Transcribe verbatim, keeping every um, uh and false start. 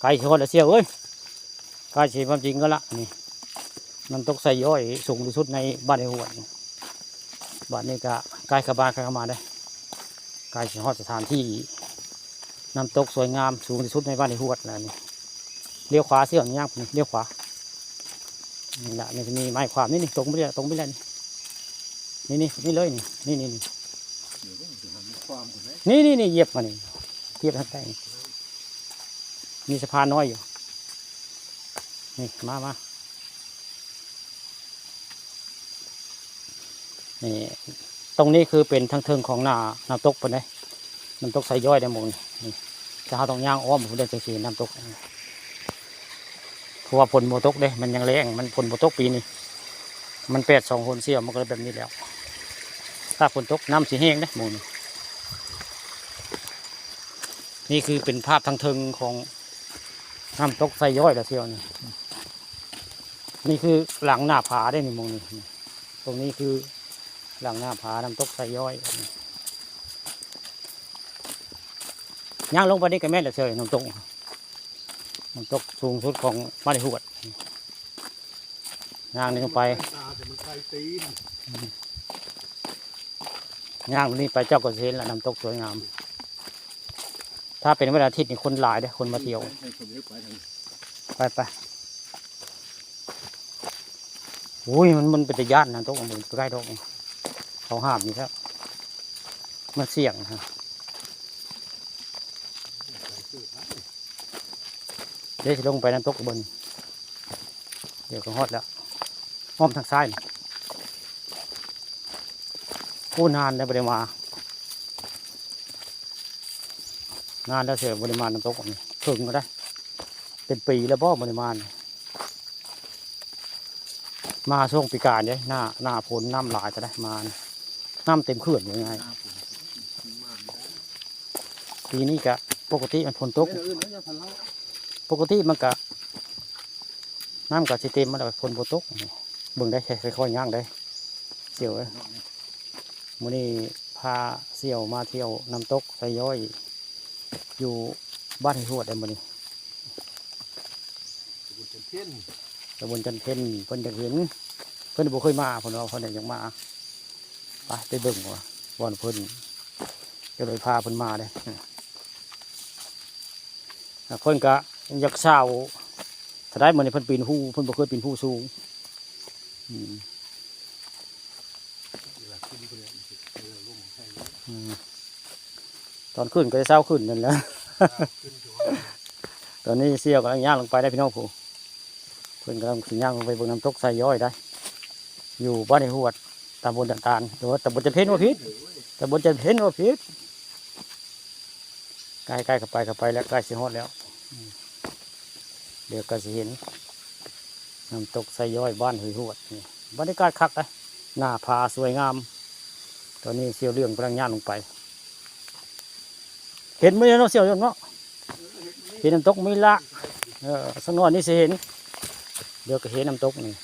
ใกล้สิฮอดแล้วเสี่ยวเอ้ย ใกล้สิความจริงก็ละนี่ น้ำตกไซย้อยสูงที่สุดในบ้านไอ้หวดนี่ บัดนี้ก็ใกล้เข้าบ้านใกล้เข้ามาได้ ใกล้สิฮอดสถานที่น้ำตกสวยงามสูงที่สุดในบ้านไอ้หวดแล้วนี่ เลี้ยวขวาเสี่ยวนี่ย่างนี่ เลี้ยวขวา นี่ละ นี่จะมีไม้ขวามนี่ นี่ ตรงไปเลย ตรงไปเลย นี่ นี่ นี่เลย นี่ นี่ นี่ นี่ นี่ นี่ นี่ เหยียบมานี่ เหยียบทางใต้นี่ มีสะพานน้อยอยู่ นี่ มา มา นี่ ตรงนี้คือเป็นทางเทิงของหน้า น้ำตกเพิ่นเด้ น้ำตกไซย้อยเด้หมู่นี่ นี่ ถ้าเฮาต้องย่างอ้อมพุ้นเด้จั่งสิน้ำตก เพราะว่าฝนบ่ตกเด้ มันยังแล้ง มันฝนบ่ตกปีนี้ มันแปดสองหนเสี่ยว มันก็เลยแบบนี้แล้ว ถ้าฝนตกน้ำสิแห้งเด้หมู่นี่ นี่คือเป็นภาพทางเทิงของน้ำตกไซย้อยแล้วเสี่ยวนี่ นี่คือหลังหน้าผาเด้นี่หมู่นี่ ตรงนี้คือหลังหน้าผาน้ำตกไซย้อย ย่างลงไปนี่ก็แม่นแล้วเสี่ยว น้ำตก น้ำตกสูงสุดของบ้านไอ้หวด ย่างนี่ลงไป ตาแต่มันไกลตีน ย่างนี่ไปเจ้าก็สิเห็นละน้ำตกสวยงาม ถ้าเป็นวันอาทิตย์นี่คนหลายเด้ คนมาเที่ยว ไป ไป โอ้ย มัน มันเป็นตาย้านนะ ตกมันบ่ได้ดอก เขาห้ามอยู่แล้ว มันเสี่ยงนะ เดี๋ยวสิลงไปน้ำตกเบิ่ง เดี๋ยวก็ฮอดแล้ว อ้อมทางซ้ายนี่ โอ้ นานแล้วบ่ได้มา นานแล้วเสี่ยวบ่ได้มาน้ำตกอันนี้ เพิ่งก็ได้ เป็นปีแล้วบ่ บ่ได้มานี่ มาช่วงปีกายเด้ หน้า หน้าฝนน้ำหลายก็ได้มานี่ น้ำเต็มเขื่อนอยู่ไง ปีนี้ก็ปกติมันฝนตก ปกติมันก็ น้ำก็สิเต็มมาแล้ว ฝนบ่ตก เบิ่งได้ ค่อยๆย่างได้ เสี่ยวเอ้ย มื้อนี้พาเสี่ยวมาเที่ยวน้ำตกไซย้อย อยู่บ้านไอ้หวดเด้มื้อนี้ ตำบลจันทน์เพ็ญ ตำบลจันทน์เพ็ญ เพิ่นอยากเห็น เพิ่นบ่เคยมา เพิ่นว่าเพิ่นอยากมา ไป ไปเบิ่งว่าบ่อนเพิ่น ก็เลยพาเพิ่นมาเด้ อ่ะ เพิ่นก็อยากเซา ถ้าได้มื้อนี้เพิ่นปีนภู เพิ่นบ่เคยปีนภูสูง อืม อืม ตอนขึ้นก็ได้เซาขึ้นนั่นแหละ ตอนนี้เสี่ยวกำลังย่างลงไปได้พี่น้องผู้ เพิ่นกำลังสิย่างลงไปเบิ่งน้ำตกไซย้อยได้ อยู่บ้านไอ้หวด ตำบลจันตาน หรือว่าตำบลจันทน์เพ็ญว่าผิด ตำบลจันทน์เพ็ญว่าผิด ใกล้ๆเข้าไป เข้าไปแล้ว ใกล้สิฮอดแล้ว อืม เดี๋ยวก็สิเห็น น้ำตกไซย้อยบ้านห้วยหวดนี่ บรรยากาศคักนะ หน้าผาสวยงาม ตอนนี้เสี่ยวเรื่องกำลังย่างลงไป เห็นมื้อนี้เนาะ เสี่ยวเนาะ เห็นน้ำตกมีละ เออ สักหน่อยนี่สิเห็น เดี๋ยวก็เห็นน้ำตกนี่